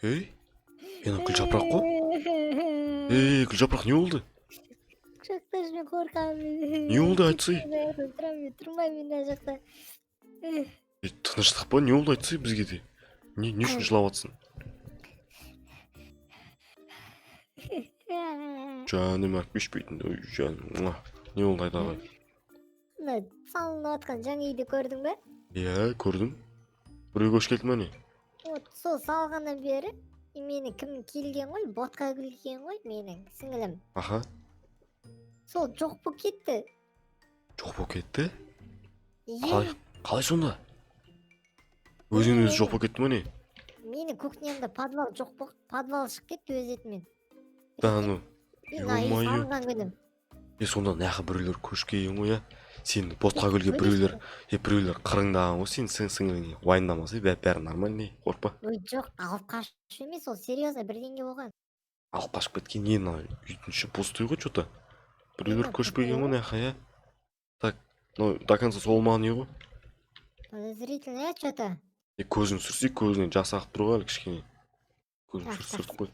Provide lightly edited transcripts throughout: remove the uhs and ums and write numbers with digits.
Ей, ей, мынау Гүлжапырақ қой. Ей, Гүлжапырақ, не болды? Құшақташы, мен қорқамын. Не болды, айтсай. Тұрамын мен, тұрмаймын мен мына жақта. Ей, тыныштық па? Не болды, айтсай бізге де. Не үшін жылап жатсың? Жаным, әкпеш бейтін. Ой, жаным, муа. Не болды, айта ғой. Мына салынып жатқан жаңа үйді көрдің бе? Иә, көрдім. Біреу көшіп келді ма, не? Вот сол салғаннан бері мені кім келген ғой, ботқа келген ғой, менің сіңілім. Аха. Сол жоқ болып кетті. Жоқ болып кетті? Иә. Қалай сонда? Өзінен өзі жоқ болып кетті ма, не? Менің кухнямда подвал жоқ болып, подвал шығып кетті өз етімен. Да ну. Мен мына үй Ё-моё. салынған күнім. Е, сонда мына жаққа біреулер көшіп келген ғой, иә? Сен ботқа көлге біреулер, е, біреулер қырыңдаған ғой сен сіңліңе. Уайымдамасай, бәрі нормально, қорықпа. Ой, жоқ, алып қашу емес, ол серьезно бірдеңе болған. Алып қашып кеткен не, мына үйдің іші пустой ғой че то. Біреулер Мына көшіп келген ғой пустой. Мына жаққа, иә. Так, мынау до конца солмаған үй ғой. Подозрительно, иә, че то. Е, көзін сүртсек, көзінен жас ағып тұр ғой әлі кішкене. Көзін Жақсы, сүртіп қой.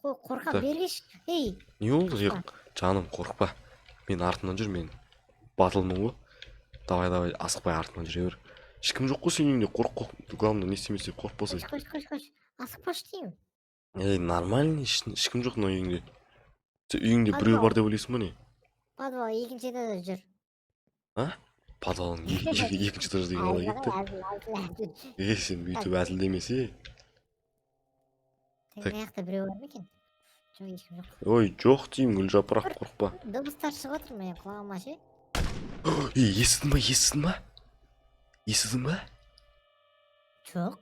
Қорқам. Так. Бергеш, ей. Не болды? Е, Қорықпа. Жаным, қорықпа. Мен артымнан жүр, мен батылмын ғой. Давай, давай, асықпай артымнан жүре бер. Ешкім жоқ қой сенің үйіңде, қорық, главное не істемесе, қорықпасай. Қош, қош, қош, асықпашы деймін. Ей, нормально, ешкім жоқ мына үйіңде. Сен үйіңде біреу Подвал. бар деп ойлайсың ба, не? Подвал екінші этажда жүр. Подвалың екінші этаж деген қалай Әзіл кетті? ғой, әзіл, әзіл, әзіл. Ей, сен бүйтіп әзілдемесе. Так, Так. мына жақта біреу бар ма екен? Жоқ, ешкім жоқ. Ой, жоқ деймін, Гүлжапырақ, қорықпа. Дыбыстар шығып жатыр менің құлағыма ше. Ей, естідің ба, естідің ба? Естідің ба? Жоқ.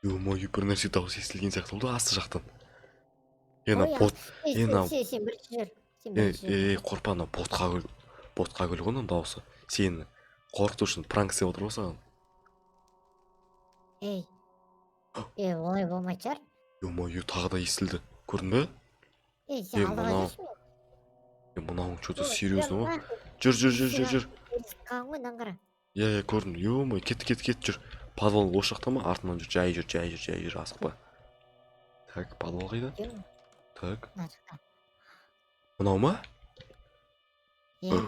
Ё-моё, бір нәрсе дауыс естілген сияқты болды асты жақтан. Е, мына Ой, бот, ей, е, сен мынау сен бірінші жүр, сен е, бірінші жүр. е, қорықпа, мынау ботқа гүл, ботқа гүл ғой мынаның дауысы. Сені қорқыту үшін пранк істеп отыр ғой саған. Ей, ей, олай болмайтын шығар. Ё-моё, тағы да естілді. Көрдің бе? Ей, сен Е, алдыға мынау жүрші мен. Е, мынауың что-то Ой, серьезно ғой. мына Жүр, жүр, жүр, жүр, жүр. қалған ғой, мынаны қара. Иә, иә, көрдім. Ё-моё, кет, кет, кет, жүр. Подвал осы жақта ма? Артынан жүр, жай жүр, жай жүр, жай жүр, асықпа. Так, подвал қайда? Жүр. Так, Мына жақта. Мынау ма? Иә.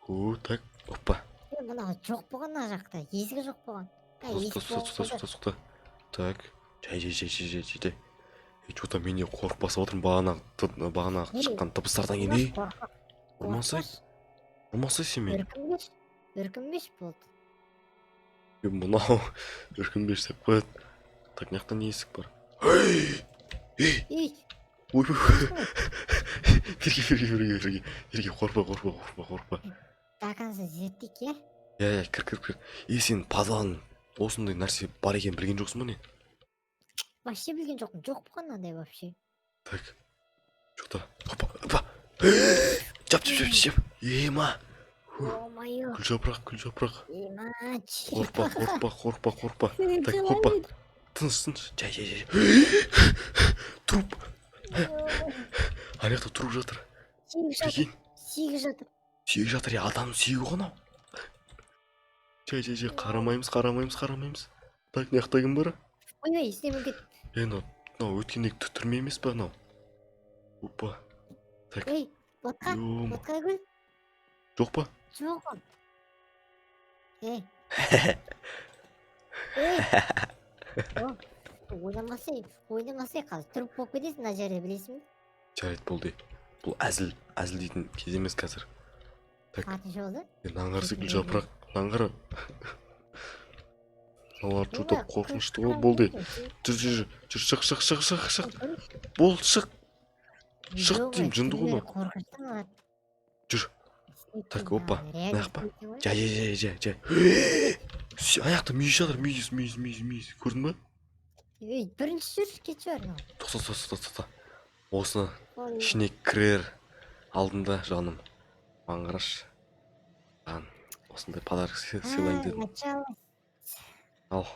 О, так, опа. Е, мынау жоқ болған мына жақта, есігі жоқ болған. А, Тоқта, есік тоқта, тоқта, болған. тоқта, тоқта. Так, жай, жай, жай, жай, жай, жай, жай. Е, че-то мен де қорқып басып отырмын бағанағы бағанағы Ей, шыққан дыбыстардан кейін, ей. Қорқақ. Ұрмасай, Қорықпашы. ұрмасай сен мені. Үркінбеші, үркінбеші, болды. Е, мынау үркінбеш деп қояды. Так, мына жақта не есік бар? Ей! Ей! Ей! Ой, ой, ой. Берге, берге, берге, берге. Берге, қорықпа, қорықпа, қорықпа, қорықпа. До конца зерттейік, иә. Иә, иә, кір, кір, кір. Е, сен подвалың осындай нәрсе бар екенін білген жоқсың ба, не? Вообще білген жоқпын, жоқ болған мынандай вообще. Так. Че-то. Опа, опа. Жап, жап, жап, жап. Ема. Ё-моё. Гүл жапырақ, гүл жапырақ. Ема. Қорықпа, қорықпа, қорықпа, қорықпа. Так, опа. Тыныш, тыныш. Жай, жай, жай. Труп. Ана жақта труп жатыр. Сүйек жатыр. Прикинь. Сүйегі жатыр. Сүйек жатыр, е, адамның сүйегі ғой анау. Жай, жай, жай, қарамаймыз, қарамаймыз, қарамаймыз. Так, мына жақта кім бар? Ойбай, үстіне мініп кет. Е, мынау өткендегі түрме емес па мынау? Опа. Так, Ей, ботқа, ё. ботқа гүл. Жоқ па? Жоқ ол. Ей, ей. О, ойнамасай, ойнамасай, қазір труп болып кетесің мына жерде, білесің бе? Жарайды, болды. Бұл әзіл, әзіл дейтін кез емес қазір. Так, Сағат неше болды? е, мынаны қарасай, гүл жапырақ, мынаны қара. Мыналар че-то Ойбай, қорқынышты ғой, болды. Жүр, жүр, жүр, жүр, шық, шық, шық, шық, шық. Болды, шық. Шық деймін, жынды ғой мынау. Қорқынышты мыналар. Жүр. Так, опа, мына жаққа. Жай, жай, жай, жай, жай. Ана жақта мүйіз жатыр, мүйіз, мүйіз, мүйіз, мүйіз. Көрдің ба? Ей, бірінші жүр, кетші бар мынау. Тоқта, тоқта, тоқта, тоқта. Осыны Ой, ішіне кірер алдында, жаным. Маған қарашы. Саған осындай подарок сыйлайын А, дедім. Началось. Ал.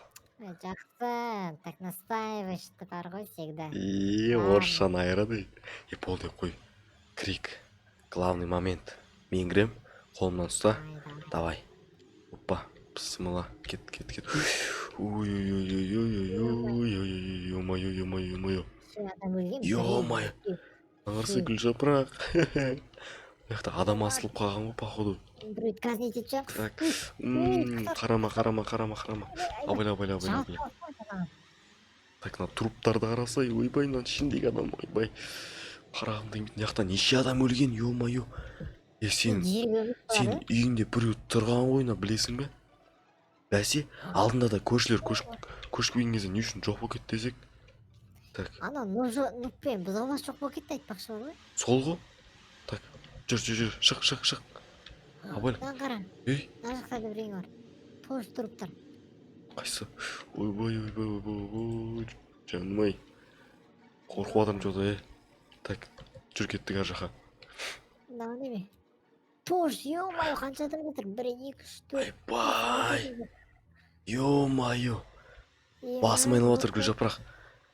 Ой, жақсы, так настаиваешь бар ғой всегда. И Ладно. орысшаны айырады. Е, болды, қой. Крик. Главный момент. Мен кірем, қолымнан ұста. Давай, давай. Давай. Опа. Пысымыла, кет, кет, кет. Ой, ой, ой, ой, ой, ой, ой, ой, ё-моё, ё-моё, ё-моё. Неше адам өлген? Ё-моё. Аңғарсың, Үшеу. Гүл жапырақ, мына жақта адам асылып қалған ғой, походу. Біреуді казнить етіп жатыр. Так. Ой, ой. Қарама, қарама, қарама, қарама, абайла, абайла, абайла, абайла. Так, мына труптарды қарасай. Ойбай, мынаның ішіндегі адам, ойбай, қарағым келмейді. Мына жақта неше адам өлген, ё-моё. Е, сен сен үйіңде біреу тұрған ғой мына, білесің бе? Бәсе, алдында да көршілер көшіп келген кезде не үшін жоқ болып кетті десек. Так. Ана нуппен бұзаубас жоқ болып кетті, айтпақшы бар ғой. Сол ғой. Так, жүр, жүр, жүр, шық, шық, шық, абайла. Мынаны қара. Ей. Мына жақта да бірең бар, тоже труптар. Қайсы? Ойбай, ойбай, ойбай, ойбай, жаным ай, қорқып жатырмын че то. Е, так, жүр, кеттік ар жаққа. Мынау неме? Тоже, ё-моё, қанша адам жатыр? Бір, екі, үш, төрт. Ойбай, ё-моё, басым айналып жатыр, Гүл жапырақ,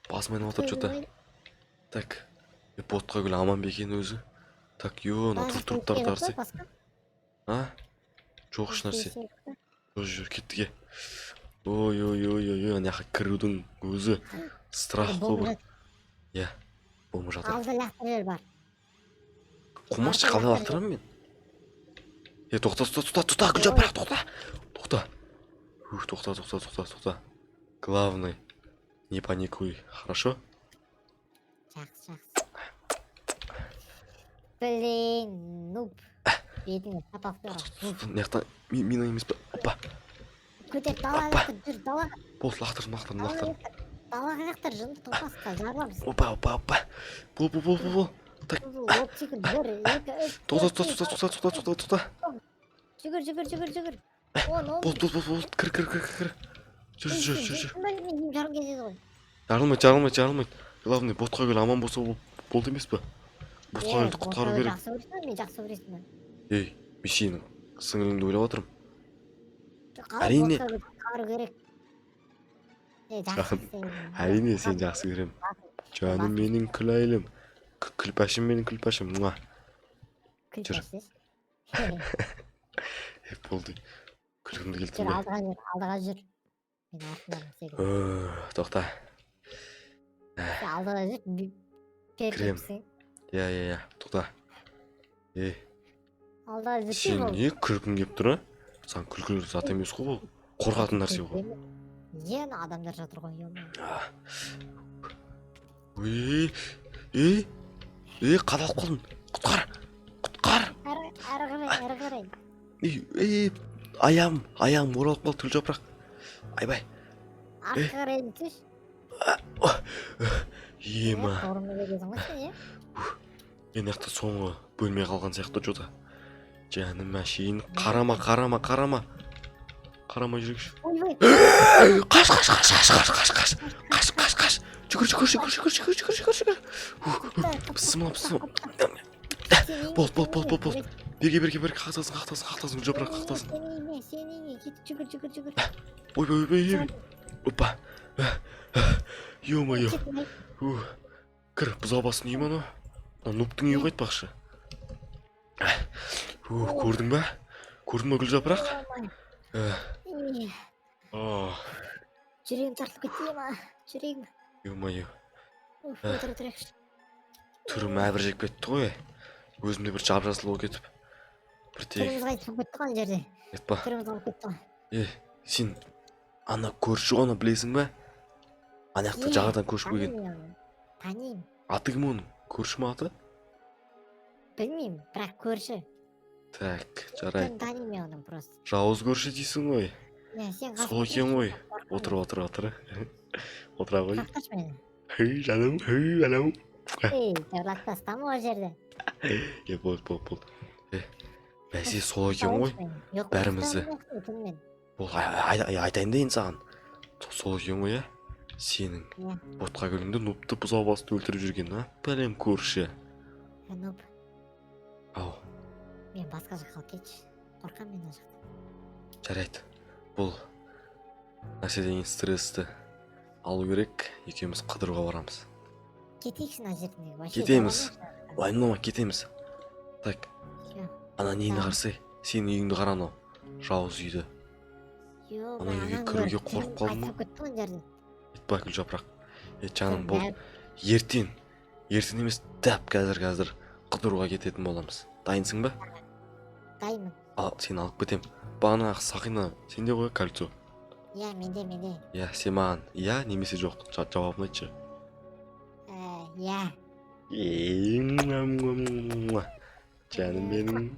басым айналып жатыр че то. Так, е, ботқа гүл аман ба екен өзі? Так, е, мына труптарды қарасай. Басқа? А, жоқ, еш нәрсе. Жүр, жүр, кеттік. Е, ой, ой, ой, ой, ой, ана жаққа кірудің өзі страх қой бір. Иә, болмай жатыр. Алда лақтырар жер бар. Қумашы. Артына Қалай лақтыр. лақтырамын мен? Е, тоқта, тоқта, тоқта, тоқта, Гүл жапырақ, тоқта, тоқта. Ух, тоқта, тоқта, тоқта, тоқта. Главный, не паникуй, хорошо? Жақсы, жақсы. Блин, нуб, бетіңе сапақ. Тоқта, мына жақта мина емес па? Опа. Көтер, далаға. Опа. Лақтыр, жүр далаға. Болды, лақтырдым, лақтырдым, Далаға лақтырдым. лақтыр, далаға лақтыр, жынды топасқа жарыламыз. Опа, опа, опа, бол, бол, бол, бол, бол. Так. Оп, секір, бір, екі, үш, Тоқта. төрт, Тоқта, бес. тоқта, тоқта, тоқта, тоқта. Жүгір, жүгір, жүгір, жүгір. 10, 11. Болды, болды, болды, болды, кір, кір, кір, кір, жүр, жүр, жүр, жүр. Мен жарым кетеді ғой. Жарылмайды, жарылмайды, жарылмайды. Главный, ботқа гүл аман болса, болды емес па? Ботқа гүлді құтқару керек. Жақсы көресің бе? Мен жақсы көресің бе? Ей, мен сенің сіңіліңді ойлап отырмын. Қалай? Әрине. Ботқа гүлді құтқару керек. Е, жақсы сен. Әрине, сені жақсы көремін, жаным менің, Күләйілім, күлпәшім менің, күлпәшім, муа. Жүр. Күлпәш. Е, болды, күлкімді Жүр. келтірме. Алдыға жүр, алдыға жүр, мен артынан секір. Тоқта. Сен алдыға жүр. Кірем. Перкепсің. Иә, тоқта, ей. Алдыға жүрсей. Сен не күлкің келіп тұр, а? Саған күлкілі зат емес қой бұл, қорқатын нәрсе ғой. Иә, ана адамдар жатыр ғой, ё. А. Ой, ей, ей, қадалып қалдым, құтқар, құтқар! Әрі қарай, әрі қарай. Ей, ей, аяғым, аяғым оралып қалды, Гүл жапырақ, айбай. Артқа қарай жүрсейші. Ема. Орынды кетесің ғой сен, иә. Мен мына жақта соңғы бөлме қалған сияқты че то, жаным әшейін. Қарама, қарама, қарама, қарама, жүрекші. Ойбай! Қаш, қаш, қаш, қаш, қаш, қаш, қаш, қаш, қаш, қаш, жүгір, жүгір, жүгір, жүгір, жүгір, жүгір, жүгір, жүгір. Пысымла, пысымла. Болды, болды, болды, болды, болды. Берге, берге, берге, қақтасын, қақтасын, қақтасын, Гүл жапырақ, қақтасын. Сен үйіңе, сен үйіңе кет, жүгір, жүгір, жүгір. Ойбай, ойбай, ойбай, опа, ё-моё. Кет, ай. Ух. Кір, бұзау басының үйі ма анау? Мына нубтың үйі ғой, айтпақшы. Ух, көрдің ба, көрдің ба, Гүл жапырақ? Ё-моё. Е, А, жүрегім тартылып кетті ма, жүрегім. Ё-моё. Уф. Ә. Отыра тұрайықшы. Түрім әбіржеп кетті ғой, өзім де бір жап жасыл болып кетіп бір тек. Түріміз қайтып болып кетті ғой ана жерде. Айтпа. Түріміз қалып кетті ғой. Е, сен ана көрші ғой, ана, білесің ба, ана жақта Е, жаңадан көшіп келген. Танимын мен оны, танимын. Аты кім оның? Көрші ма аты? Білмеймін, бірақ көрші. Так, жарайды. Түрін танимын мен оның просто. Жауыз көрші дейсің ғой. Иә, сен. Сол екен ғой. Отыр, отыр, отыр, отыра ғой. Қақташы мені. Хей, жаным, хей, анау. Ей, жырлатпастама ол жерде. Е, болды, болды, болды. Е, бәсе, сол екен ғой. Жоқ. Бәрімізді. Бол, айтайын да енді саған. Сол екен ғой, иә, сенің Иә. ботқа гүліңді, нубты, бұзау басты өлтіріп жүрген, а, пәлем көрші. Нуб. Ау. Мен басқа жаққа алып кетші, қорқамын мен ана жақтан. Жарайды, бұл нәрседен стрессті алу керек, екеуміз қыдыруға барамыз. Кетейікші мына жерден вообще. Кетеміз. Жоламайшы ана жақтан. Уайымдама, кетеміз. Так. Всё. Ана нені Tamam. қарасай, сенің үйіңді қара, анау жауыз үйді. Ана үйге кіруге қорқып қалдым ғой. Кетті ғой ана жерден. Айтпа, гүл жапырақ. Е, жаным, болды. Ертең, ертең емес, дәп қазір, қазір қыдыруға кететін боламыз. Дайынсың ба? Дайынмын. Ал, сені алып кетем. Бағанағы сақина сенде ғой, кольцо? Иә, менде, менде. Иә, сен маған иә немесе жоқ жауабын айтшы. Иә. Е, муа, муа, муа. Жаным менің.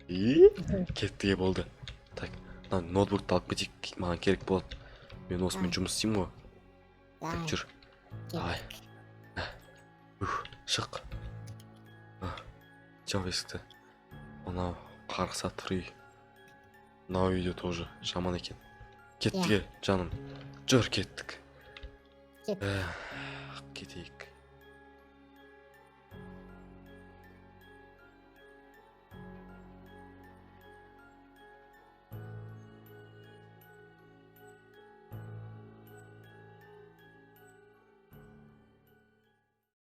И кеттік, е, болды. Так, мына ноутбукты алып кетейік, маған керек болады. Мен осымен жұмыс істеймін ғой. Так. Давай. Жүр. Давай. Ух, шық. А, жап есікті. Мынау қарғыс атыр үй. Мынау үйде тоже жаман екен. Кеттік, е, жаным, жүр, кеттік. Кеттік. Эх, кетейік.